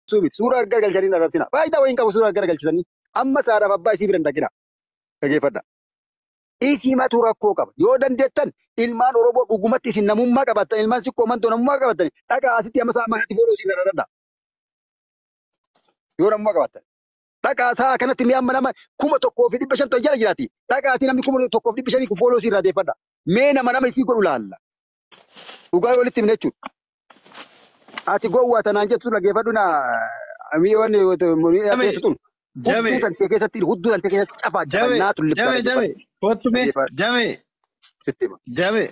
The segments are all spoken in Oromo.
Arrabsuu miti. Suuraa garagalchanii hin arrabsina. Faayidaa wayiin qabu suuraa garagalchisanii. Amma saadhaaf abbaa isii bira hin dhaqina. Dhageeffadha. Isiimatu rakkoo qaba. Yoo dandeettan ilmaan Oromoo dhugumatti isin namummaa qabaattan, ilmaan sikkoo mantoo namummaa qabaattan, dhaqaa asitti amma sa'a manatti boodoo isin rarradha. Yoo namummaa qabaattan. Dhaqaa sa'a kanatti mi'a amma nama 1500 jala jiraati. Dhaqaatii namni 1500 kun fooloo irraa deeffadha. Mee nama nama isii godhu laalla. Dhugaa walitti himne jechuudha. Ati gowwaa tanaan jettu dhageeffadhu na mi'oonni Jame, tun. jame, Hudduu tantee keessatti, hudduu tantee keessatti cafaa cafaa jame, naatu jame, jame. Kottu mee, Dhageeffadhu. jame, Sitti hima. jame.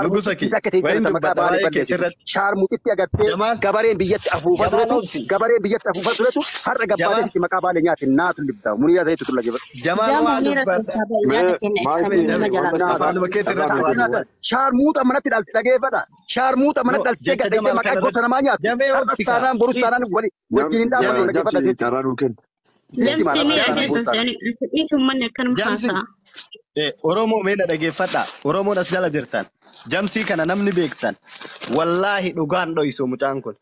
Nugusa Shaarmuxitti kee akka ta'e wayin jalata maqaa dubbata baalee waa'ee keetii balleessitu. irratti. Shaarmuxitti agartee Jamaal, gabareen biyyatti afuufaa Jamaal turetu, obsi. gabareen biyyatti afuufaa turetu har'a gabbaatee Jamaal, sitti maqaa baalee nyaate naatu libdaa. Muniira ta'etu tulla jeba. Jamaal Jama waa Muniira dubbata. keessaa ba'i yaada Mee kenna maayikii ibsamee nama Jame, jalaa wanta qaba. afaanuma keetii carraa irratti nuu waa kenni. dubbata. Shaarmuuxa manatti dhalte dhageeffadha. Shaarmuuxa No, manatti dhaltee jecha gadhayitee Jamaal maqaa kana gosa irratti. namaa nyaatu. Jamee Har'as obsi kaa. taanaan borus Dhiis. taanaan wali wajjin hin dhaabbannu Jame, dhageeffadha Jamsi sitti. carraa nuu kenni. Sitti hima Jamsi har'as mee taanaan Jamsi, borus taanaan. dhiisuu manni akkanuma Jamsi. haasa'a. Oromoo mee na dhageeffadha. Oromoon as jala jirtan. Jamsii kana namni beektan. Wallaahi dhugaan dhoysu mucaan kun.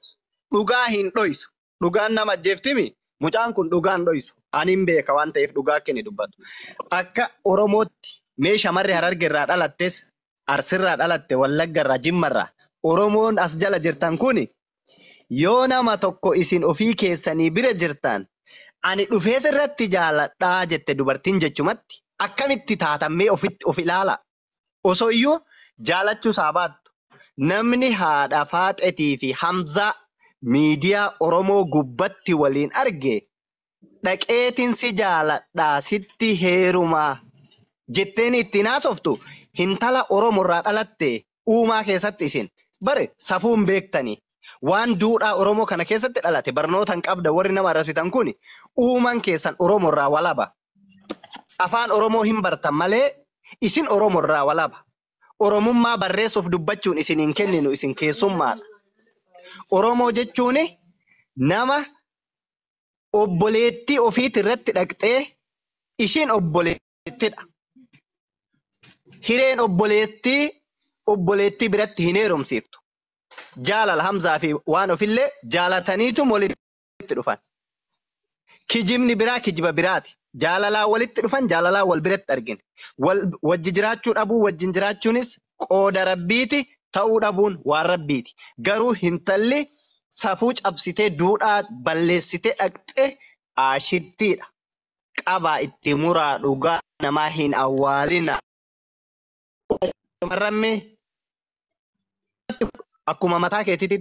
Dhugaa hin dhoysu. Dhugaan nama ajjeeftimi. Mucaan kun dhugaan dhoysu. Ani hin beeka waan ta'eef dhugaa akka inni dubbatu. Akka Oromootti mee shamarri Hararge irraa dhalattes, Arsirraa dhalatte, Wallagga irraa, Jimma irraa. Oromoon as jala jirtan kuni yoo nama tokko isin ofii keessanii bira jirtan ani dhufees irratti jaaladhaa jette dubartiin jechumatti akkamitti taatammee ofitti of ilaala. Osoo iyyuu jaalachuu isaa baattu namni haadha faaxetii fi Hamzaa miidiyaa Oromoo gubbatti waliin arge dhaqeetiin si jaaladhaa sitti heerumaa jetteen ittiin haasoftu hintala Oromoorraa dhalatte uumaa keessatti isin bare safuun beektanii waan duudhaa Oromoo kana keessatti dhalate barnootaan qabda warri nama arrabsitan kun uumaan keessan Oromoorraa walaba. Afaan Oromoo hin bartan malee isin Oromoorraa walaba. Oromummaa barreessuuf dubbachuun isin hin kenninu isin keessummaadha. Oromoo jechuun nama obboleettii ofiit irratti dhaqxee ishiin obboleettidha. Hireen obboleettii obboleettii biratti hin heerumsiiftu. Jaalala Hamzaa fi waan ofillee jaalataniitu walitti dhufan. Kijibni biraa kijiba biraati. Jaalalaa walitti dhufan jaalalaa wal biratti argine. Wajji jiraachuu dhabuu wajjin jiraachuunis qooda rabbiiti ta'uu dhabuun waan rabbiiti. Garuu hintalli safuu cabsitee duudhaa balleessitee dhaqxee aashittiidha. Qabaa itti muraa dhugaa namaa hin awwaalina. Shamarrammee akkuma mataa keetiitti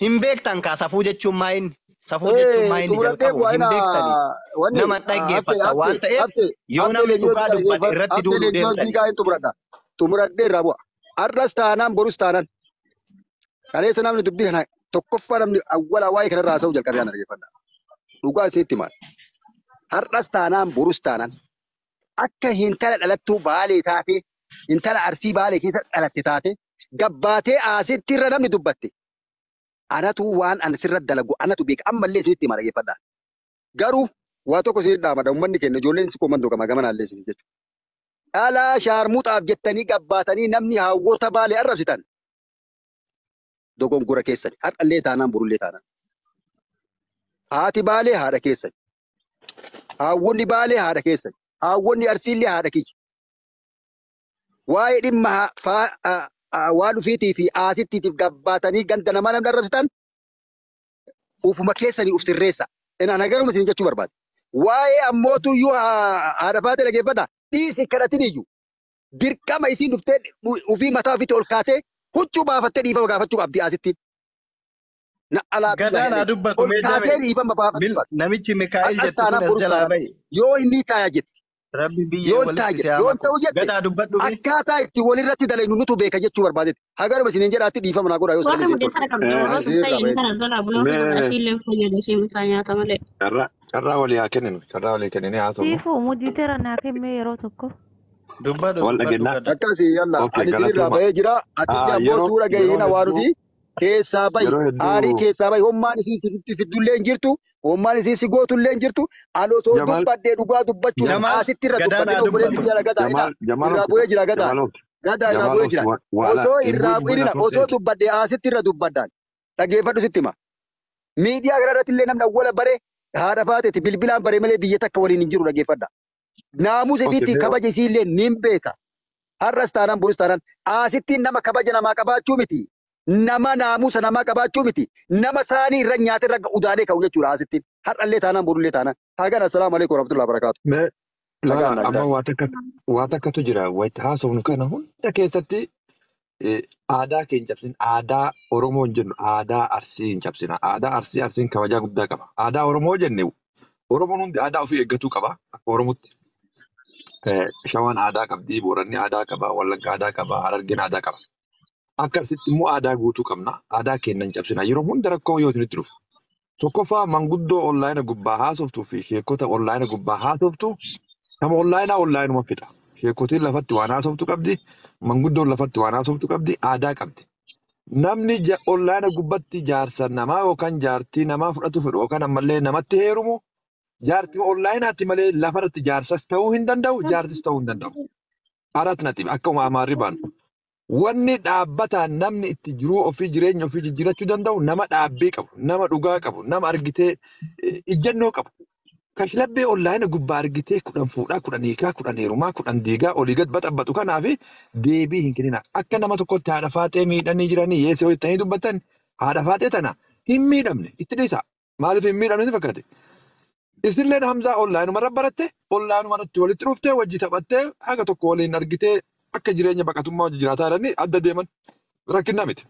hin beektan kaa safuu jechuun maa inni? Safuu jechuun maa inni Xumuradhee jalqabu hin bu'aa beektani. wanni Nama dhaggeeffatta waan ta'eef yoo namni dhugaa dubbate irratti duuluu deemtani. Xumuradha. Xumuradhee irraa bu'a. Har'as taanaan borus taanaan. Kaleessa namni dubbii kana tokkoffaa namni awwala waa'ee kanarraa haasa'uu jalqabee ana dhaggeeffadha. Dhugaa isinitti himaa. Har'as taanaan borus taanaan akka hintala dhalattuu baalee taate hintala arsii baalee keessa dhalatte taate gabbaatee asitti irra namni dubbatte. Anatu waan ani sirra dalagu anatu beeka ammallee isinitti himaa dhaggeeffadha. Garuu waa tokko isinitti dhaamadha uummanni keenya ijoolleen si komandoo gamaa gamanaallee isin jechuudha. Dhalaa shaarmuxaaf jettanii gabbaatanii namni hawwoota baalee arrabsitan dogongora keessan har'allee taanaan borullee taanaan. Haati baalee haadha keessan. Hawwonni baalee haadha keessan. Hawwonni arsiillee haadha kiyya. Waa'ee dhimma waan ofiitii fi aasittiitiif gabbaatanii ganda namaa namni arrabsitan ufuma keessanii uf sirreessa. Inaan hagaruma isin jechuu barbaada. Waa'ee ammootu iyyuu haadha faatee dhaggeeffadha. Dhiisi kadhatin iyyuu dirqama isiin dhuftee ofii mataa ofiitti ol kaatee huccuu baafattee dhiifama gaafachuu qabdi asittiin. Na alaa Gadaan haa dubbatu ol mee kaatee jame. dhiifama baafachuu qabdi. Namichi Mikaa'el Har'as jettu kun taanaan as borus jalaa taanaan ba'i. yoo inni taaya jette Rabbi biyyee yoo ta'a walitti si jette haa yoo maku. ta'u jette Gadaa dubbadhu mee. akkaataa itti walirratti dalaynu nutu beeka jechuu barbaadetti. Hagaruma isiniin jedhaatti dhiifama naa godhaa yoo Warra sagalee isin mudeessara tolche. qabda warra Ani sun isin ta'e irraa inni bahe. kana jalaa bulaa ofii Mee ishiillee fayyada ishee mataa nyaata malee. carraa carraa walii haa kenninu. Carraa walii kenninee haa turru. Siifuu muditeera naa kennee yeroo tokko. Dubbadhu Wal dubbadhu dhageenyaa. gadaa. Akkasii yalla Okay, ani isin irraa galatooma. bahee jira. Ati ammoo Yeroo tuura gahee yeroo na waan hedduu nuti keessaa bahi. yeroo Aarii hedduu keessaa bahi. Hommaan isii sitti fiddullee hin jirtu. Hommaan isii si gootullee hin jirtu. Ani osoo Jamaal dubbadhee dhugaa dubbachuuf Jamaal asitti irra gadaan dubbadhee haa obboleessi dubbatu. kiyya gadaa ila Jamaal Jamaal irraa obsi bu'ee jira gadaa. Jamaal obsi Gadaa irraa Jamaal bu'ee obsi jira. waala Osoo hin irraa bu'in bu'in irra asumatti osoo eegi. dubbadhee asitti irra dubbadhaan. Dhageeffadhu sitti hima. Miidiyaa gara irratti illee namni awwala bare haadha faateeti bilbilaan bare malee biyya takka waliin hin jiru dhageeffadha. Naamusa Okay, ifiitti mee kabaja isii illee ni beeka. Har'as taanaan borus taanaan asittiin nama kabaja namaa qabaachuu miti. Nama naamusa namaa qabaachuu miti. Nama saanii irra nyaata irra udaanee ka'u jechuudha asittiin. Har'allee taanaan borullee taanaan. Hagan assalaamu alaikum warahmatullahi wabarakatuh. Mee Nagaan laala naa amma jiraadha. waa takkatu jira. Wayita haasofnu kana hunda keessatti aadaa keenya hin cabsin. Aadaa Oromoo hin jennu aadaa Arsii hin cabsina. Aadaa Arsii Arsiin kabajaa guddaa qaba. Aadaa Oromoo jenne Oromoon hundi aadaa ofii eeggatuu qaba. Akka Oromootti Shawaan aadaa qabdi, Booranni aadaa qaba, Wallagga aadaa qaba, Harargeen aadaa qaba. Akka Arsiitti immoo aadaa guutuu qabna. Aadaa keenya hin cabsina. Yeroo hunda rakkoo yoo itti dhufu. Tokkoffaa manguddoo onlaayina gubbaa haasoftuu fi sheekota onlaayina gubbaa haasoftu nama onlaayinaa onlaayinuma fixa. Sheekotiin lafatti waan haasoftu qabdi, manguddoon lafatti waan haasoftu qabdi, aadaa qabdi. Namni onlaayina gubbatti jaarsa namaa yookaan jaartii namaa fudhatu fedhu yookaan ammallee namatti heerumu jaartii onlaayinaatti malee lafarratti jaarsas ta'uu hin danda'u, jaartis ta'uu hin danda'u. Arat nati akkuma amaarri baanu. Wanni dhaabbataan namni itti jiruu ofii jireenya ofii jijjiirachuu danda'u nama dhaabbii qabu, nama dhugaa qabu, nama argitee ijjannoo qabu. Kashlabbee onlaayina gubbaa argitee 10 fuudhaa, 10 hiikaa, 10 heerumaa, 10 diigaa olii gad baxabbatu kanaaf deebii hin kennina. Akka nama tokkotti haadha faaxee miidhanii jiranii yeesee hojjetanii dubbatan haadha faaxee tana hin miidhamne itti dhiisa. Maaliif hin miidhamne ni fakkaate? Isilleen Hamzaa onlaayinuma baratte, onlaayinuma irratti walitti dhuftee wajji taphattee haga tokko waliin argitee akka jireenya baqatummaa wajji jiraataa jiranii adda deeman rakkina miti.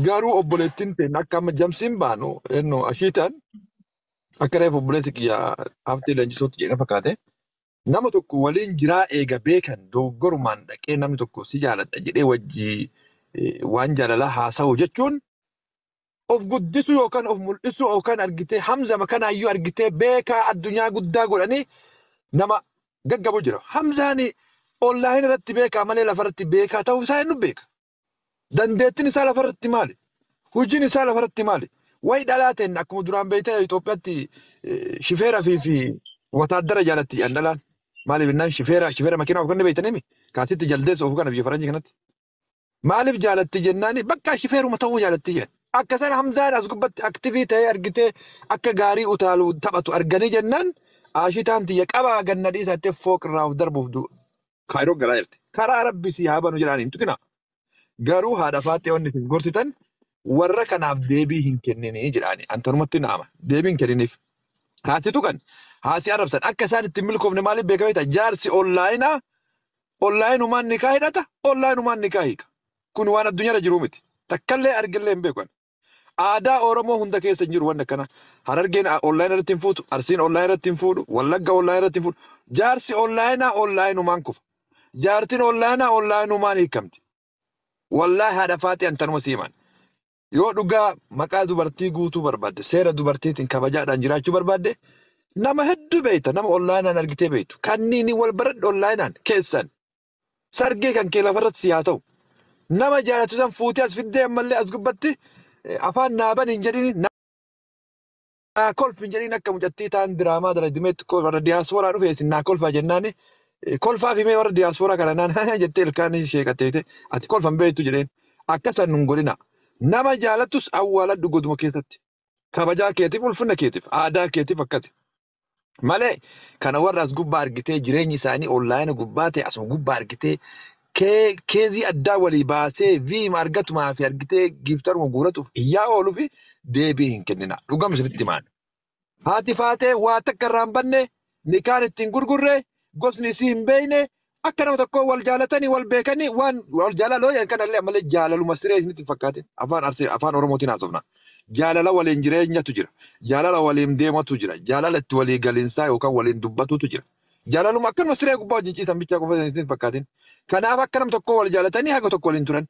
Garuu obboleettiin teenya akka amma jamsiin baanu eenyu ashiitaan akka reefu obboleessi kiyya haftee leenjisootti jedhee fakkaate. Nama tokko waliin jiraa eega beekan doggorumaan dhaqee namni tokko si jaaladha jedhee wajji waan jaalalaa haasa'u jechuun of guddisuu yookaan of mul'isuu yookaan argitee Hamza kanaayyuu argitee beekaa addunyaa guddaa godhanii nama gaggabu jira. Hamzaan onlaayinii irratti beekaa malee lafarratti beekaa ta'uu isaa hin beeka. Dandeettiin isaa lafarratti maali? Hojiin isaa lafarratti maali? Wayi dhalaa ta'een akkuma duraan beektaa Itoophiyaatti shifeera fi wataaddara jaalatti jedhan dhalaan. Maaliif jennaan shifeera makiinaa of kan beektanii kaasitti jaldeessa ofu kana biyya faranjii kanatti. Maaliif jaalatti jennaan bakka shifeeruma ta'uu jaalatti jedhan. Akka sana Hamzaan as gubbatti aktivii ta'ee argitee akka gaarii utaalu taphatu arganii jennaan ashitaan tiyya qabaa ganna dhiisattee fooq irraa of darbuuf kaayiroo galaa jirti. Karaa rabbi si haa banu jedhaan hin tuqina. Garuu haadha faaxee wanni isin gorsitan warra kanaaf deebii hin kenninii jedhaani. Antanumatti naama. Deebii hin kenniniif. Haasi tuqan, haasi arrabsan. Akka isaan ittiin milkoofne maaliif beekamee ta'a? Jaarsi onlaayinaa, onlaayinumaan nikaa hidhata, onlaayinumaan nikaa hiika. Kun waan addunyaarra jiru miti. Takkallee argillee hin beekan. Aadaa Oromoo hunda keessa hin jiru wanni akkana. Harargeen onlaayinaa irratti hin fuutu, Arsiin onlaayinaa irratti hin fuudhu, Wallagga onlaayinaa irratti hin fuudhu. Jaarsi onlaayinaa onlaayinumaan kufa. Jaartiin onlaayinaa onlaayinumaan hiikamti. Wallaahi haadha faaxee antanuma siiman. Yoo dhugaa maqaa dubartii guutuu barbaadde, seera dubartiitiin kabajaadhaan jiraachuu barbaadde, nama hedduu beekta, nama onlaayinaan argitee beektu. Kanniin wal baradhu onlaayinaan keessan. Sargee kan kee lafarratti si haa ta'u. Nama jaalatu san fuutee as fiddee ammallee as gubbatti afaan naaban hin jedhin naa kolfi hin jedhin akka mucattii ta'an diraamaa dalagdimeetti warra diyaaspooraa dhufe isin naa kolfaa jennaani kolfaaf himee warra diyaaspooraa kana naan jettee ilkaan sheeqatteete ati kolfan beektu jedheen akkasan nun godhina. Nama jaalattus awwaaladhu goduma keessatti. Kabajaa keetiif ulfina keetiif aadaa keetiif akkasi. Malee kana warra as gubbaa argitee jireenyi isaanii onlaayina gubbaa ta'e asuma gubbaa argitee keezii addaa walii baasee viima argatumaa fi argitee giiftaruma guuratuuf iyyaa ooluu fi deebii hin kennina. Dhugama isinitti himaan. Haati faatee waa takka irraa hin banne nikaan ittiin gurgurre gosni isii hin beekne akka nama tokkoo wal jaalatanii wal beekanii waan wal jaalaloo jedhan kanallee ammallee jaalaluma siree isinitti hin fakkaatin. Afaan Arsii afaan Oromootiin haasofna. Jaalala waliin jireenyatu jira. Jaalala waliin deematu jira. Jaalala itti walii galinsaa yookaan waliin dubbatutu jira. Jaalaluma akkanuma siree gubbaa wajjin ciisan bichaa qofa isinitti hin fakkaatin. Kanaaf akka nama tokkoo wal jaalatanii haga tokko waliin turan.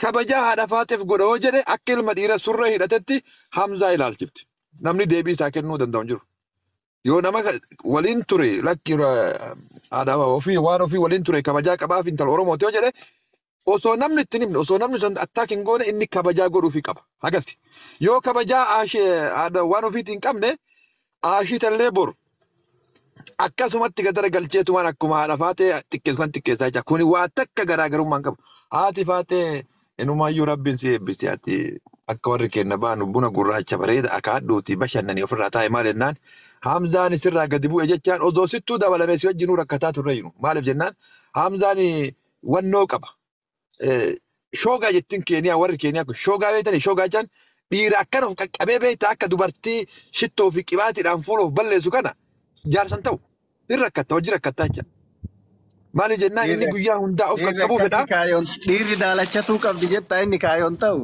Kabajaa haadha faateef godha yoo jedhe akka ilma dhiira surree hidhatetti Hamzaa ilaalchifti. Namni deebii isaa kennuu danda'u hin jiru. Yoo nama waliin ture lakki haadha ofii waan ofii waliin ture kabajaa qabaaf intala Oromooti yoo jedhe osoo namni ittiin himne osoo namni sun attaak hin goone inni kabajaa godhuufii qaba. Hagasi. Yoo kabajaa haadha waan ofiitii hin qabne aashiitallee boru akkasumatti gadara galcheetumaan akkuma haadha faatee xiqqeessu kan xiqqeessaa jira. Kuni waa takka garaagarummaa hin qabu. Haati faatee inumaayyuu rabbiin si eebbise ati Akka warri keenya baanu buna gurraacha bareeda akaadhuuti bashannanii ofirraa taa'e maal jennaan Hamzaan sirraa gadi bu'e jechaan osoo sittuu dabalamee si wajjinuu rakkataa turre jiru. Maaliif jennaan Hamzaan wannoo qaba. Shoogaa jettiin Keeniyaa warri Keeniyaa kun shoogaa beektanii shoogaa jechaan dhiira akkana of qaqqabee beektaa akka dubartii shittoo fi qibaatiidhaan fuula of balleessu kana jaarsan ta'u. Hin rakkatta hojii rakkattaa jecha. Maaliif jennaan inni Dhiirri guyyaa hundaa of dhiirri qaqqabuu akkasii fedha. kaayoon dhiirri daalachatuu qabdi jettaa inni kaayoon ta'u.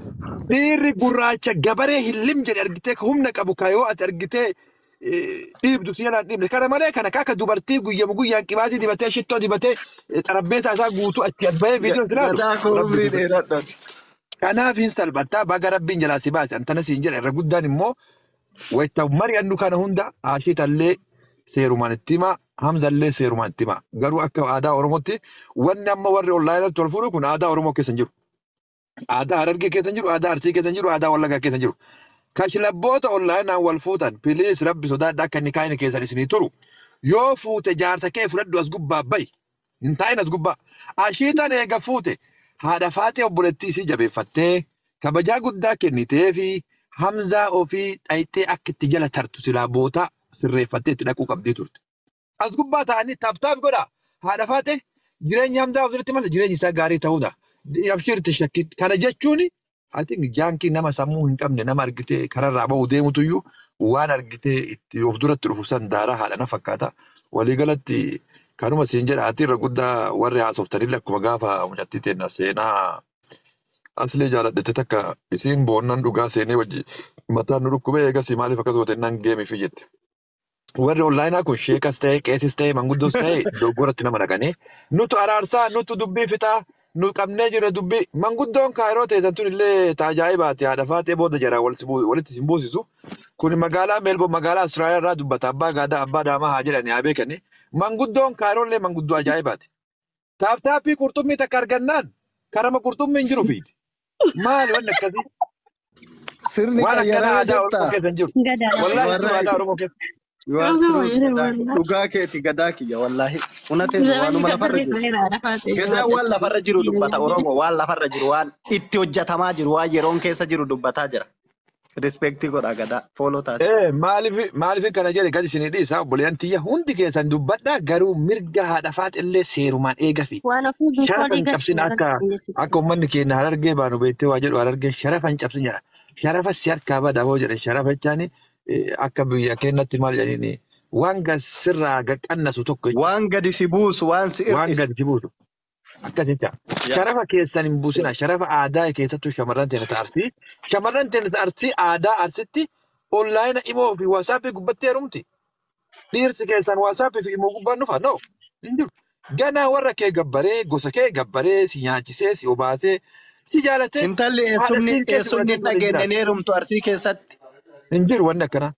Dhiirri gurraacha gabaree hin jedhe argitee ka humna qabu ka yoo ati argitee dhiibdu si jalaan dhiibne. Kana malee kana akka dubartii guyyama guyyaan qibaatii dibatee shittoo dibatee xarabbeessaa isaa guutuu achi as bahee viidiyoo si ilaalu. Gadaa koo Rabbi umrii si dheeradhan. Kanaaf hin salphattaa baga rabbiin jalaa si baase. Antana siin jedha irra guddaan immoo wayita mari'annu kana hunda Ashiitallee seerumaan itti himaa Hamzallee seerumaan itti himaa. Garuu akka aadaa Oromootti wanni amma warri onlaayinatti wal fuudhu kun aadaa Oromoo keessa hin jiru. Aadaa Harargee keessa hin jiru, aadaa Arsii keessa hin jiru, aadaa Wallaggaa keessa hin jiru. Kashlabboota onlaayinaan wal fuutan piliis rabbi sodaadha akka inni kaayini keessan isinii turu. Yoo fuute jaarta kee fudhadhu as gubbaa bayi. Hin taa'in as gubbaa. Ashiitan eega fuute haadha faatee obboleettii isii jabeeffattee kabajaa guddaa kennitee fi Hamzaa ofii dhayitee akka itti jala tartu silaa boota sirreeffattee itti dhaquu qabdii turte. As gubbaa ta'anii taaptaap godhaa. Haadha faatee jireenya Hamzaa of duratti mala jireenyi isaa gaarii ta'uudha. Abshiirti shakkiin. Kana jechuun I think jaankii nama sammuu hin qabne nama argitee kararraa bahu deemutuyyuu waan argitee itti of duratti dhufu san daaraa haadha na fakkaata. Waliigalatti kanuma siin jedha ati irra guddaa warri haasoftanillee akkuma gaafa mucattii teenna seenaa aslee jaaladhete takka isiin boonnan dhugaa seenee wajji mataan nu dhukkubee eegasii maaliif akkas goote naan geemifi jette. Warri onlaayinaa kun sheekas ta'e qeesis ta'e manguddoos ta'e doggoratti nama dhaqanii nutu araarsaa nutu dubbii fixaa nu qabnee jira dubbii manguddoon kaayiroo ta'e tun illee taajaa'ibaati haadha faatee booda jara walitti sin buusisu. Kun magaalaa Meelboon magaalaa Austraaliyaa irraa dubbata abbaa gaadaa abbaa daamaa haa jedhani haa beekani. Manguddoon kaayiroo illee manguddoo ajaa'ibaati. Taaptaappii qurxummii takka argannaan karama qurxummii hin jiru fiiti. Maali wanni akkasii? Sirni Waan akkanaa qayyarame aadaa Oromoo jettaa? keessa hin jiru. Gadaadha. Wallaahi You hin are jiru aadaa right. Oromoo keessa. You are Dhugaa truth wayii gadaa wallah. dhugaa keeti gadaa kiyya wallaahi. Unateen Zabanni waanuma kan lafarra jiru. barreeffameera lafaati Gadaan waan lafarra jiru dubbata Oromoo waan lafarra jiru waan itti hojjetamaa jiru waan yeroon keessa jiru dubbataa jira. Rispeektii godha gadaa fooloo taasisa. Maaliif kana jedhe gadi isinii dhiisa obboleeyyan tiyya hundi keessan dubbadhaa garuu mirga haadha faaxillee seerumaan eegafi. Waan ofii Sharafa beekoolii hin cabsin galchine akka galchine jechuudha. akka uummanni keenya harargee baanu beektee waa jedhu harargee sharafa hin cabsin jedha. Sharafa si harkaa badaa hoo jedhe sharafa jechaan akka biyya keenyatti maal jedhanii waan sirraa qaqqannasu tokko jechuudha. Waan gadi si buusu waan si Waan hir'isu. gadi si buusu. Akkas jecha. Yaa. Sharafa keessan hin buusina. Sharafa aadaa keessattuu shamarran teenya arsii. Shamarran teenya arsii aadaa arsitti onlaayina imoo fi waasaappii gubbatti heerumti. Dhiirsi keessan waasaappii fi imoo gubbaan dhufa. No. Hin jiru. Ganaa warra kee gabbaree gosa kee gabbaree si nyaachisee si obaasee si jaalatee Intalli haadha eessumni siin keessa eessumni godhatee hin waliin dhageenye jiraata. ni heerumtu arsii keessatti. Hin jiru wanni akkanaa.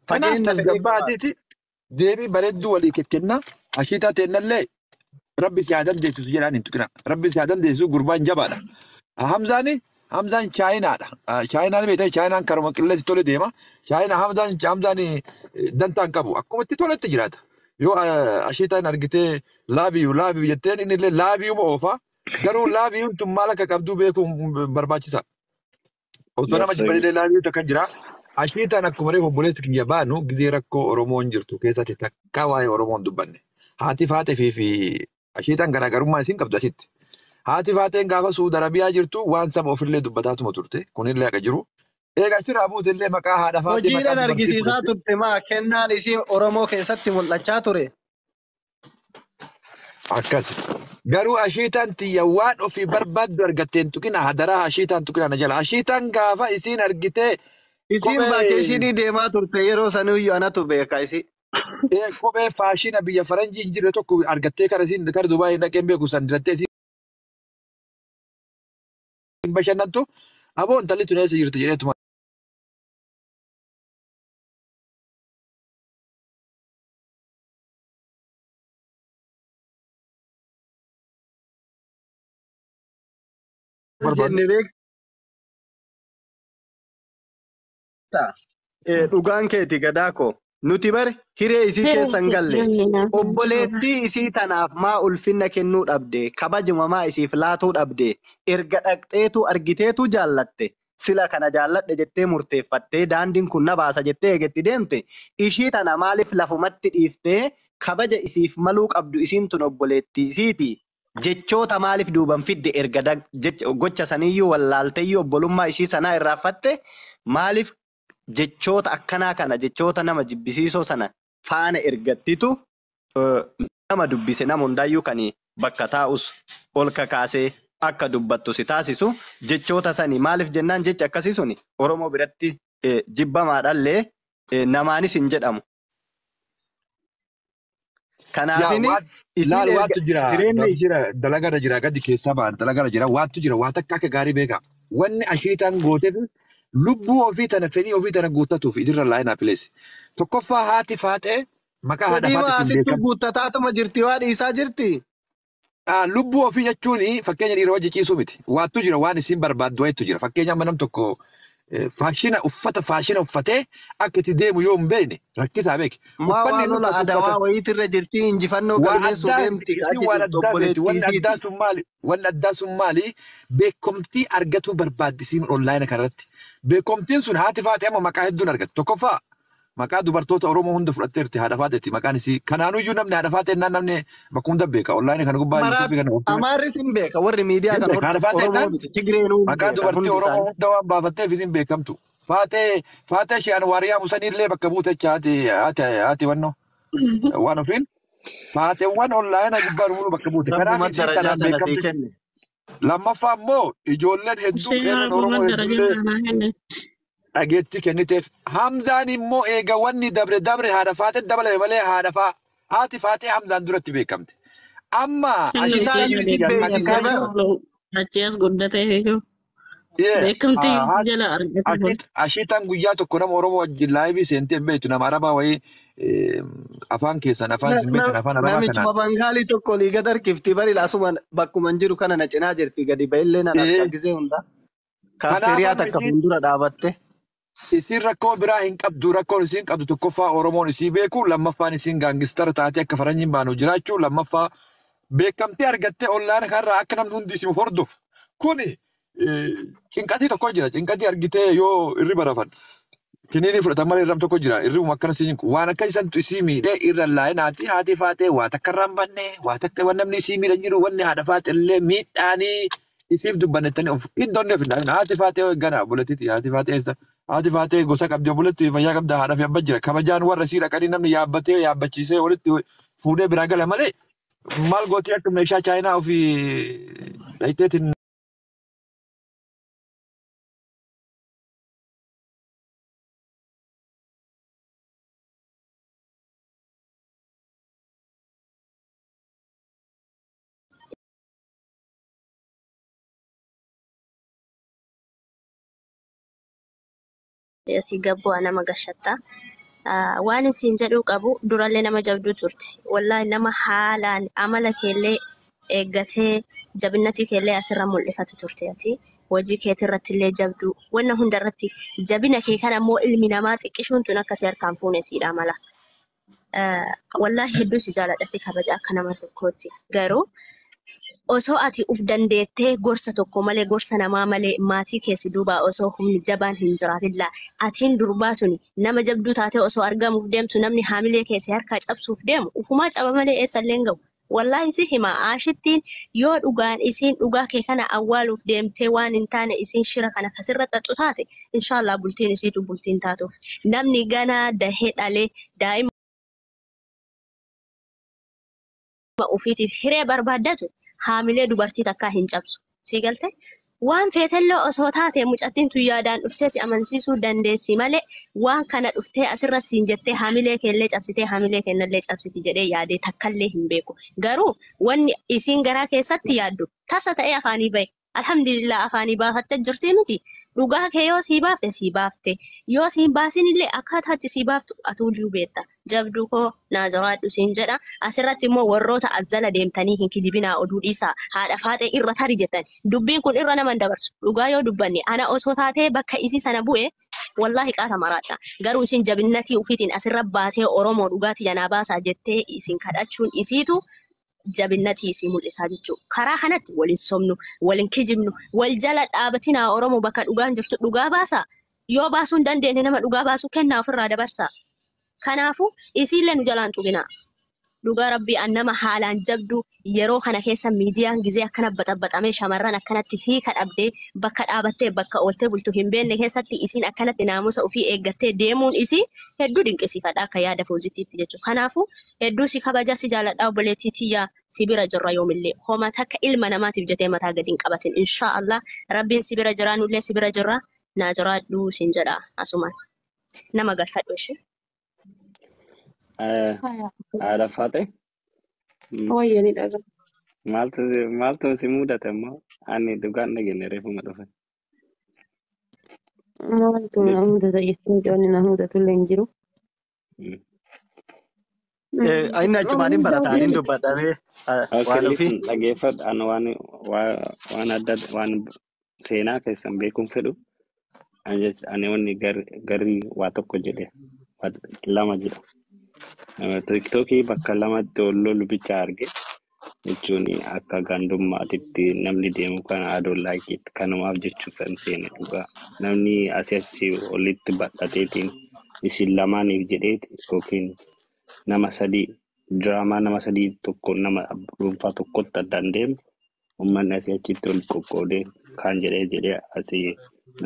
Kanaaf Fageenya fedhee qabaata. tasgabbaatiiti deebii bareedduu walii kennaa. Ashiitaa teennallee rabbi si haa dandeessisu jedhaan hin tuqina. Rabbi si haa dandeessisu gurbaan jabaadha. Hamzaan Chaayinaadha. Chaayinaan beektaa Chaayinaan karuma qilleensi tole deema. Chaayinaa Hamzaan dantaa hin qabu. Akkuma itti toletti jiraata. Yoo ashiitaan argitee laaviyu laaviyu jetteen inni illee laaviyuma oofa. Garuu laaviyuun tun maal akka qabduu beekuun barbaachisa. Osoo nama Yes, jibballee laaviyuu takka jira. Ashiitaan akkuma reefu obboleessi kiyya baanu gizee rakkoo Oromoon jirtu keessatti takka waa'ee Oromoon dubbanne. Haati faatee fi ashiitaan garaagarummaa isiin qabdu asitti. Haati faateen gaafa Suudi Arabiyaa jirtu waan saba ofillee dubbataatuma turte. Kunillee akka jiru. Egaa achirraa buutellee maqaa haadha faatee maqaa Hojiidhaan dubartii argisiisaa fudhatte. turte maa kennaan isii Oromoo keessatti mul'achaa ture. Akkas. Garuu ashiitaan tiyya waan ofii barbaaddu argatteen tuqina hadaraa ashiitaan tuqina na jala. Ashiitaan gaafa isiin argitee Isiin kophee vaakeeshinii deemaa turte yeroo saniyyuu anatu beeka isii. kophee faashina biyya faranjii hin jirre tokko argattee kara isiin kara Dubaayii dhaqeen beeku san dirattee isiin bashannantu aboo intalli tun eessa jirti jedheetuma Maal barbaadu. jenne beektaa? Dhugaan keeti gadaa koo. Nuti bare hiree isii keessa hin galle. Obboleettii isii tanaaf maa ulfinna kennuu dhabde kabajuma maa isiif laatuu dhabde erga dhaqxeetu argiteetu jaallatte Sila kana jaalladhe jettee murteeffattee daandiin kun na baasa jettee eegetti deemte ishii tana maaliif lafumatti dhiiftee kabaja isiif maluu qabdu isiin tun obboleettii isiiti. Jechoota maaliif duuban fidde erga gocha saniyyuu wallaalteeyyuu obbolummaa ishii sanaa irraanfatte maaliif jechoota akkanaa kana jechoota nama jibbisiisoo sana faana ergattitu nama dubbise nama hundaayyuu kan bakka taa'us ol kakaasee akka dubbattu si taasisu jechoota sani maaliif jennaan jechi akkasii suni Oromoo biratti jibbamaadhaallee namaanis hin jedhamu. Kanaafini Laal waantu jira jira dalagara jira gadi keessaa ba'an dalagara jira waantu jira waan takka akka gaarii beekaa. Wanni ashiitaan gooteef lubbuu ofii tana fedhii ofii tana guuttatuuf idirra laayinaa pileesi. Tokkoffaa haati faaxee maqaa haadha Fedhii faaxeetiin asittuu beekamti. guuttataatuma jirti waa dhiisaa jirti. Lubbuu ofii jechuun fakkeenya dhiira wajji ciisuu miti. Waattu jira waan isin barbaaddu wayitu jira. Fakkeenya amma nam tokko faashina uffata faashina uffatee akka itti deemu yoo hin beekne rakkisaa beeki. Maa Uffanni waa inni lola uffatu adawaa uffata wayiitirra jirti injifannoo waa galmeessuu addaa deemti isin achi waan jirtu addaa beekti. obboleettii Wanni addaa isiiti. sun maali? Wanni addaa sun maali? Beekumtii argatuu barbaaddisiin onlaayina kanarratti. Beekumtiin sun haati faate amma maqaa hedduun argatti. Tokkoffaa maqaa dubartoota Oromoo hunda fudhatteerti haadha faateetti maqaan isii. Kanaanuyyuu namni haadha faatee jennaan namni bakka hunda beeka. Onlaayina kana gubbaa Maraat yuutuubii kana ooftuu Amaarris hin beeka warri miidiyaa hin kan beeka. Haadha hordofu faatee Oromoo jennaan miti Tigreenuu hin maqaa beekan dubartii hundi Oromoo isaanii. hunda waan baafatteef isin beekamtu. Faatee faatee ishee Anwaariyaa Musaniillee bakka buute jecha haati haati haati wannoo waan ofiin faateewwan onlaayina gubbaa dhumuu bakka buute. Kanaaf Rabbuma isin darajaa kanaan tana sii beekamtu. kenne. Lammaffaa immoo ijoolleen hedduu Ishee qeerroon rabbuma Oromoo darajaa hedduullee kanaa kenne. dhageettii kenniteef. Hamzaan immoo eega wanni dabre dabre haadha faatee dabalame malee haadha faa haati faatee Hamzaan duratti beekamte. Amma Inni ashiitaan Isaayyuu keenya isin beekamtii beeksisee argate bara. oolu achi as guddatee jechuudha. Beekamtii jala argate oolu. Ashiitaan guyyaa tokko nama Oromoo wajjin laayivii seentee hin beektu nama Arabaa wayii afaan keessan afaan isin beektan afaan Arabaa kanaan. Namichuma Bangaalii tokko olii gad harkifti bari asuma bakkuma hin jiru kana na cinaa jirti gadi ba'illee nan harka gisee hunda. Kanaaf Kaafteeriyaa amma takka isiin fuuldura dhaabatte. Isiin rakkoo biraa hin qabdu. Rakkoon isiin qabdu tokkoffaa Oromoon isii beeku, lammaffaan isiin gaangistara taatee akka faranjiin baanu jiraachuu, lammaffaa beekamtii argattee onlaayina kanarraa akka namni hundi isin hordofu. Kuni cinqatii tokko jira. Cinqatii argitee yoo irriba rafan. Kiniinii fudhatan malee irram tokko jira. Irribuma akkana siin waan akka isantu isii miidhee irra laayinaati haati faatee waa takka irraa hin banne waa takka waan namni isii miidhan jiru wanni haadha faatee illee miidhaanii isiif dubbannettanii of iddoonni of hin dhaabin. Haati faatee gana obboleettiiti haati faatee eessa haati faatee gosa qabdi obboleetti fayyaa qabda haadha fi abbaa jira. Kabajaan warra isii dhaqanii namni yaabbatee yaabbachiisee walitti fuudhee biraa gala malee maal gootii akka meeshaa chaayinaa ofii dhayiteetiin Asii gabbu'aa nama gashatta. Waan isin jedhuu qabu durallee nama jabduu turte. Wallaahi nama haalaan amala keellee eeggatee jabinnatii keellee asirra mul'ifatu turte ati. Hojii keetirratti illee jabduu. Wanna hundarratti jabina kee kana immoo ilmi namaa xiqqishuun tun akkasii harkaan fuune siidha mala. Wallaahi hedduu si jaaladha si kabaja akka nama tokkootti. Garuu osoo ati uf dandeettee gorsa tokko malee gorsa namaa malee maatii keessi duubaa osoo humni jabaan hin jiraatin laa atiin durbaa tuni nama jabduu taatee osoo argamuuf deemtu namni haamilee keessi harkaa cabsuuf deemu ufumaa caba malee eessallee hin ga'u. Wallaahi si hima aashittiin yoo dhugaan isiin dhugaa kee kana awwaaluuf deemtee waan hin taane isiin shira kana kasirra xaxxu taate inshaallah bultiin isiitu bultiin taatuuf namni ganaa dahee dhalee daa'ima ofiitiif hiree barbaaddatu haamilee dubartii takkaa hin cabsu. Sii galte? Waan feetellee osoo taate mucattiin tun yaadaan dhuftee si amansiisuu dandeessi malee waan kana dhuftee asirra siin jettee haamilee keellee cabsitee haamilee kennallee cabsiti jedhee yaadee takkallee hin beeku. Garuu wanni isiin garaa keessatti yaaddu tasa ta'ee afaanii bahe. Alhamdulillah afaanii baafattee jirti miti. Dhugaa kee yoo sii baafte sii baafte. Yoo siin baasin illee akkaataa itti sii baaftu atuuyyuu beekta. Jabduu koo naa jiraadhu siin jedha. Asirratti immoo warroota azzala deemtanii hin kijibinaa oduu dhiisaa. Haadha faaxee irra tari jettan. Dubbiin kun irra nama hin dabarsu. Dhugaa yoo dubbanne ana osoo taatee bakka isii sana bu'e wallaahi qaata maraadha. Garuu isin jabinnatii ufiitiin asirra baatee Oromoo dhugaatii janaa baasaa jettee isin kadhachuun isiitu Jabinnatii isii mul'isaa jechuudha. Karaa kanatti waliin sobnu, waliin kijibnu, wal jala dhaabatinaa Oromoo bakka dhugaan jirtu dhugaa baasaa. Yoo baasuu hin dandeenye nama dhugaa baasuu kennaa ofirraa dabarsaa. Kanaafuu isiillee nu jalaan tuqinaa. Dhugaa rabbii an nama haalaan jabdu yeroo kana keessa miidiyaan gizee akkana baxabaxamee shamarran akkanatti hiika dhabdee bakka dhaabattee bakka ooltee bultu hin beekne keessatti isiin akkanatti naamusa ofii eeggattee deemuun isii hedduu dinqisiifadha akka yaada foozitiitti jechuudha. Kanaafuu hedduu si kabaja si jaaladha obboleettii tiyyaa si bira jirra yoomillee homa takka ilma namaatiif jetee mataa gadi hin qabatin inshaallah rabbiin si bira jira nullee si bira jirra naa jiraadhu siin jedha asumaan nama galfadhu ishee. Haadha Faate. Wayya ni dhaga. Maaltu si mudate ammoo ani dhugaan dhageenye reefuma dhufe. Maaltu na mudata jettee ijoolli na mudatu illee hin jiru. Inni achumaan hin barataa hin dubbadhamee Okay, waan ofii. listen, dhaggeeffadhu. Ani waan adda waan seenaa keessan beekuun fedhu. Ani wanni garri waa tokko jedhe waa lama jedha. Tiktokii bakka lamatti ol lolu bicha arge jechuun akka gandummaatitti namni deemu kana adoon laakiitti kanumaaf jechuuf kan seene dhugaa. Namni asii achi olitti bal'ateetiin isin lamaaniif jedheeti yookiin nama sadii diraamaa nama sadii tokko nama dhuunfaa tokkotti addaan deemu uummanni asii achitti ol qoqqoodee kaan jedhee jedhee asii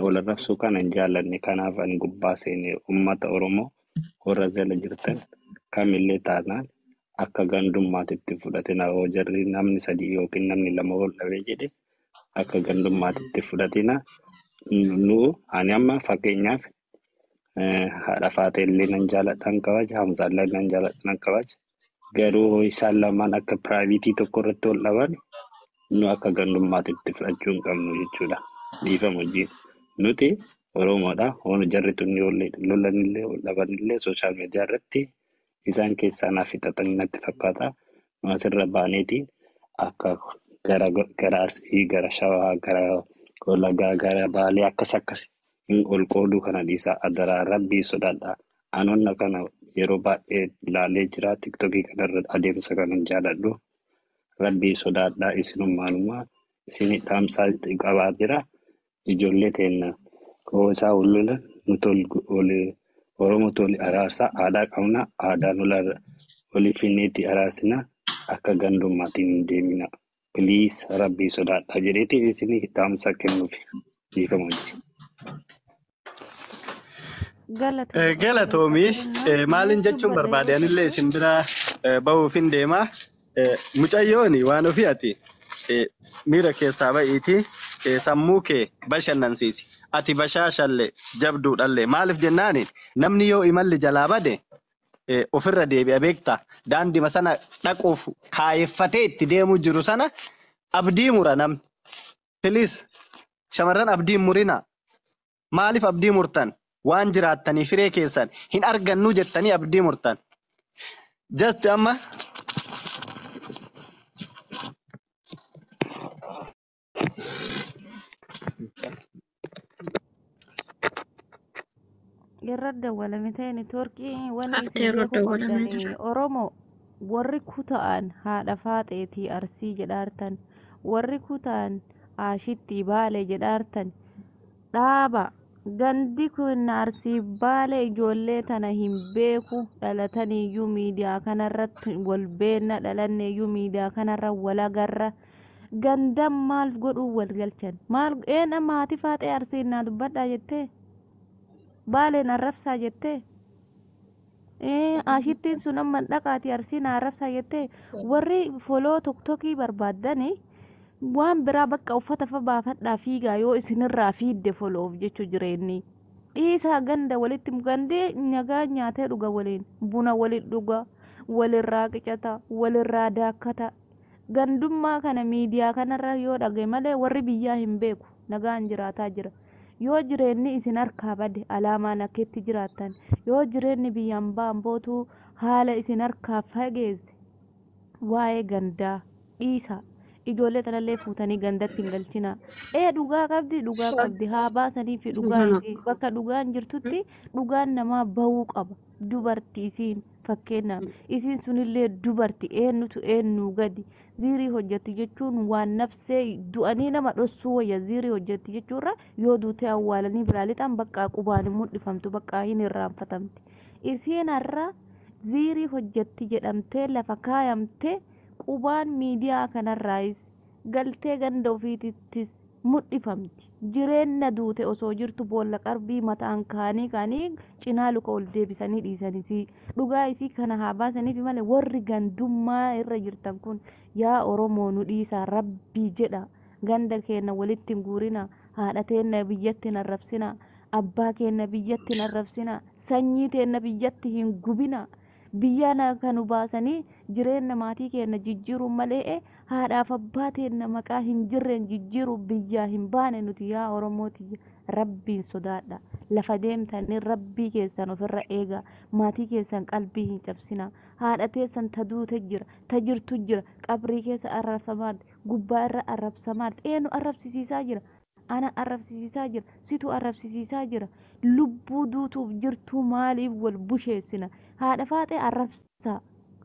wal arrabsuu kana hin jaallanne. Kanaaf ani gubbaa seene uummata Oromoo warra jala jirtan kamillee taanaan akka gandummaatitti fudhatina yoo jarri namni sadii yookiin namni lama ol dhabee jedhe akka gandummaatitti fudhatina. Nu ani amma fakkeenyaaf haadha Faatee illee nan jaaladha nan kabaja, Hamzaa illee nan jaaladha nan kabaja. Garuu hoo isaan lamaan akka piraayiviitii tokko irratti ol dhaban nu akka gandummaatitti fudhachuu hin qabnu jechuudha. Dhiifama hojii. Nuti Oromoodha. Hoon jarri tunni lolanillee ol dhabanillee sooshaal miidiyaa irratti isaan keessaa naaf fixatan natti fakkaata. Nu asirra baaneeti akka gara Arsii, gara Shawaa, gara Wallaggaa, gara Baalee akkas akkas hin ol qooduu kana dhiisaa adaraa rabbii sodaadha. Anoonna kana yeroo baay'ee ilaalee jira. Tiktokii kanarra adeemsa kana hin jaaladhu. Rabbii sodaadhaa isinummaanummaa isinii dhaamsaa qabaa jira. Ijoollee teenna hoo isaa ol lolan nuti ol Oromoo toli araarsaa aadaa qabna. Aadaan olii finneetti araarsina. Akka gandummaatiin hin deemina. Piliis rabbii sodaadhaa jedheeti isinii dhaamsa kennuuf dhiifama hojii. Galatoomii Galatoomii maalin jechuun barbaade anillee isin bira bahuuf hin deema. Mucayyoon waan ofii ati miira keessaa ba'iiti sammuu kee bashannansiisi. Ati bashaashallee jabduudhallee maaliif jennaani namni yoo imalli jalaa bade ofirra deebi'a beekta. Daandima sana dhaquuf kaayeffatee itti deemuu jiru sana abdii mura namni. Piliis shamarran abdii hin murinaa. Maaliif abdii murtan? Waan jiraattanii firee keessan hin argannuu jettanii abdii murtan. Just amma Irra dawwalame ta'e neetwoorkii wanni Haftee isin irra beekuu dawwalamee qabdan jira. Oromoo warri kuta'an haadha faaxeetii arsii jedhaartan warri kuta'an aashittii baalee jedhaartan dhaaba gandi kun arsii baalee ijoollee tana hin beeku dhalataniiyyuu miidiyaa kanarratti wal beenna dhalanneeyyuu miidiyaa kanarra wal agarra gandan maal godhuu wal galchan maal een amma haati faaxee arsiin naa dubbadhaa jettee baaleen arrabsaa jettee ashittiin sun amma dhaqaati arsiin arrabsaa jettee warri foloo toktokii barbaaddani waan biraa bakka uffata fa baafadhaa fiigaa yoo isinirraa fiidde foloof jechuu jireenyi dhiisaa ganda walitti gandee nagaa nyaatee dhuga waliin buna waliin dhuga walirraa qicata walirraa daakkata gandummaa kana miidiyaa kanarra yoo dhage malee warri biyyaa hin beeku nagaan jiraataa jira yoo jireenyi isin harkaa bade alaamaan akkeetti jiraattan yoo jireenyi biyyaan ba'an bootuu haala isin harkaa fageesse waa'ee gandaa dhiisa ijoollee tanallee fuutanii gandatti hin galchina ee dhugaa qabdi dhugaa qabdi haa baasanii fi dhugaa isii bakka dhugaan jirtutti dhugaan namaa bahuu qaba dubartii isiin Fakkeenyaaf isiin sunillee dubarti eenyutu eenyuu gadi ziirii hojjetti jechuun waan nafsee du'anii nama dhossuu wayya ziirii hojjetti jechuurra yoo duutee awwaalanii biraa lixan baqqaa qubaan hin mul'ifamtu baqqaa hin irraanfatamti. Isiin har'a ziirii hojjetti jedhamtee lafa kaayamte qubaan miidiyaa kanarraayis galtee ganda ofiitittis mul'ifamti. Jireenya duute osoo jirtu boolla qarbii mataan kaanii kaanii cinaa luka ol deebisanii dhiisanisii dhugaa isii kana haa baasaniif malee warri gandummaa irra jirtan kun yaa Oromoo nu dhiisaa rabbii jedha ganda keenya walitti hin guurina haadha teenna biyyatti hin arrabsina abbaa keenya biyyatti hin arrabsina sanyii teenna biyyatti hin gubina biyya kanu baasanii jireenya maatii keenya jijjiiruun malee haadhaaf abbaa teenna maqaa hin jirreen jijjiiruuf biyyaa hin baane nuti yaa Oromooti rabbiin sodaadha. Lafa deemtanii rabbii keessan ofirra eegaa maatii keessan qalbii hin cabsina haadha teessan ta duute jira ta jirtu jira qabrii keessa arrabsamaadha gubbaa irra arrabsamaadha eenyu arrabsisiisaa jira ana arrabsisiisaa jira situ arrabsisiisaa jira lubbuu duutuuf jirtu maaliif wal busheessina haadha faaxee arrabsaa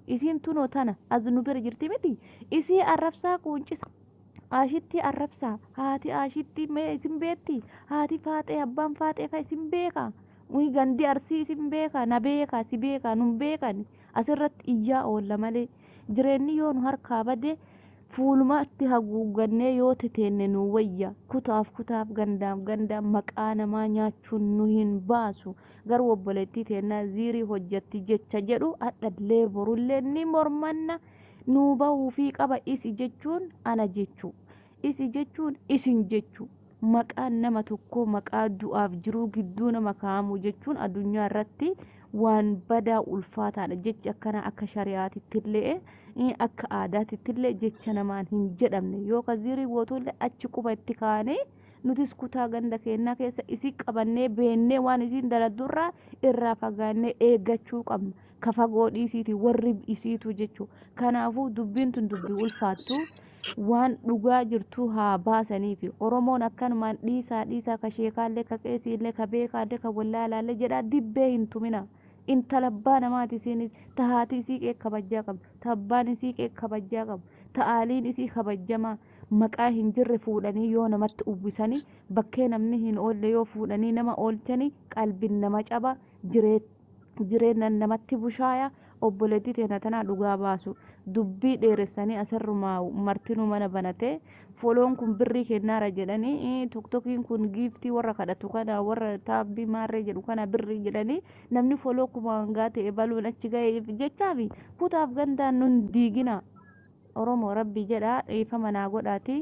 isiin tunoo tana as nu bira jirti miti isii arrabsaa quuncisa ashitti arrabsaa haati ashitti mee isin beetti haati faaxee abbaan faaxee fa isin beeka gandi arsii isin beeka na beeka si beeka nun beekani asirratti iyyaa oolla malee jireenyi yoo nu harkaa bade fuulumatti haguuggannee yoo teteenne nu wayya kutaaf kutaaf gandaaf gandaan maqaa namaa nyaachuun nu hin baasu garuu obboleettii teennaa ziirii hojjetti jecha jedhu hadhallee borullee ni mormanna nuu bahuufii qaba isi jechuun ana jechuu isi jechuun isin jechuu maqaan nama tokkoo maqaa du'aaf jiruu gidduu nama kaa'amu jechuun addunyaa irratti waan badaa ulfaataadha jechi akkana akka shari'aatittillee akka aadaatittillee jecha namaan hin jedhamne yoo ka ziirii gootuullee achi quba itti kaanee nutis kutaa ganda keenyaa keessa isii qabannee beennee waan isiin daladdurraa irraa fagaannee eeggachuu qabna ka fagoo dhiisiiti warri isiitu jechuu kanaafuu dubbiin tun dubbii ulfaattu waan dhugaa jirtu haa baasaniifi oromoon akkanumaan dhiisaa dhiisaa ka sheekaallee ka qeesiillee ka beekaallee ka wallaalaallee jedhaa dibbee hin tumina intala abbaa namaati isiinis ta haati isii qee kabajjaa qabdu ta abbaan isii qee kabajjaa qabu ta aaliin isii kabajjamaa maqaa hin jirre fuudhanii yoo namatti uwwisanii bakkee namni hin oolle yoo fuudhanii nama oolchanii qalbiin nama caba jireenya namatti bushaaya obboleettii teena tanaa dhugaa baasu dubbii dheeressanii asirrumaa martinuu mana banatee foloon kun birrii kennaara jedhanii toktokiin kun giiftii warra kadhatu kana warra taabbii maarree jedhu kana birrii jedhanii namni foloo kuma hangaa ta'e baluun achi ga'e jechaafi kutaaf gandaan nun diigina oromoo rabbi jedha dhiifama naa godhaati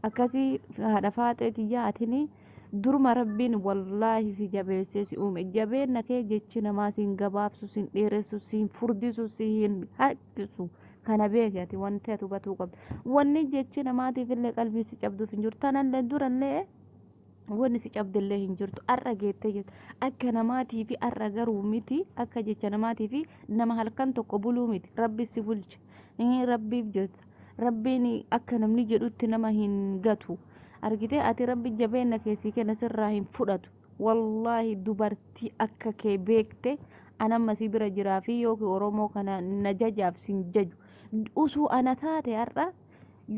akkasii haadha faaxee tiyyaa atini duruma rabbiin wallaahi si jabeessee si uume jabeenna kee jechi namaa siin gabaabsu siin dheeressu siin furdisu siin harkisu kana beeki ati wanti ati hubatuu qabdu wanni jechi namaatiif illee qalbii si cabduuf hin jirtu tanallee durallee wanni si cabdillee hin jirtu har'a geettee jirtu akka namaatii fi har'a garuu miti akka jecha namaatii fi nama halkan tokko buluu miti rabbi si bulcha rabbiif jirta rabbiin akka namni jedhutti nama hin gatu argitee ati rabbi jabeenya keessii kenna sirraa hin fudhatu wallaahi dubartii akka kee beekte anamma si bira jiraa fi yookiin oromoo kana na jajaaf sin jaju usuu ana taate har'a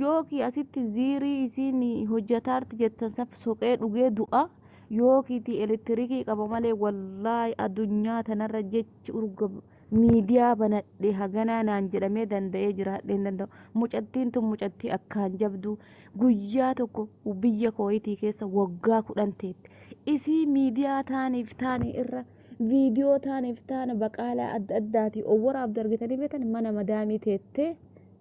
yookiin asitti ziirii isiin hojjetaarti jettan saf soqee dhugee du'a yookiin elektirikii qaba malee wallaahi addunyaa tanarra jechi urga miidiyaa banadhe haganaa naan jedhamee danda'ee jiraadhee hin danda'u. Mucattiin tun mucattii akkaan jabdu guyyaa tokko biyya kooyitii keessa waggaa 10 teette. Isii miidiyaa taaniif taane irra viidiyoo taaniif taane baqaalaa adda addaatii owwaraabdu argitanii beektan mana madaamii teettee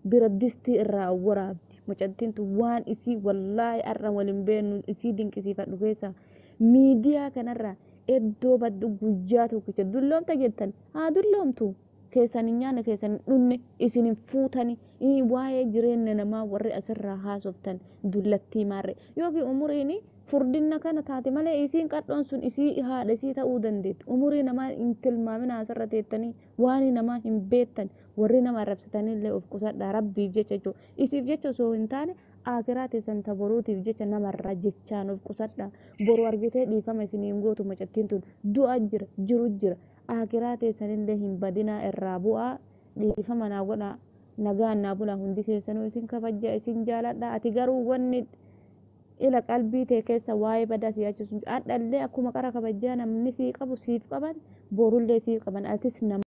bira distii irraa owwaraabdi. Mucattiin tun waan isii wallaahi har'a waliin beeknu isii dinqisiifadhu keessa miidiyaa kanarraa iddoo baddu guyyaa tokkicha dulloomta jettan haa dulloomtu keessan hin nyaanne keessan hin dhunne isin hin fuutani waa'ee jireenya namaa warri asirraa haasoftan dullattii maarre yookiin umuriin furdinna kana taate malee isiin qadhoon sun isii haadha isii ta'uu dandeetti umurii namaa hin tilmaamina asirra teettanii waan namaa hin beektan warri nama arrabsitanii illee of qusadhaa rabbiif jecha jechuudha isiif jecha osoo hin taane akiraa teessan taboruutiif jecha namarraa jechaan of qusadhaa boru argitee dhiifama isiniin gootu mucattiin tun du'a jira jiru jira Akiraa teessanillee hin badinaa irraa bu'aa dhiifama naa godhaa nagaan naa bulaa hundi keessanuu isin kabajja isin jaaladha. Ati garuu wanni ila qalbii tee keessa waa'ee badaa si yaachisu hadhallee akkuma qara kabajjaa namni sii qabu siif qaban borullee siif qaban atis nama.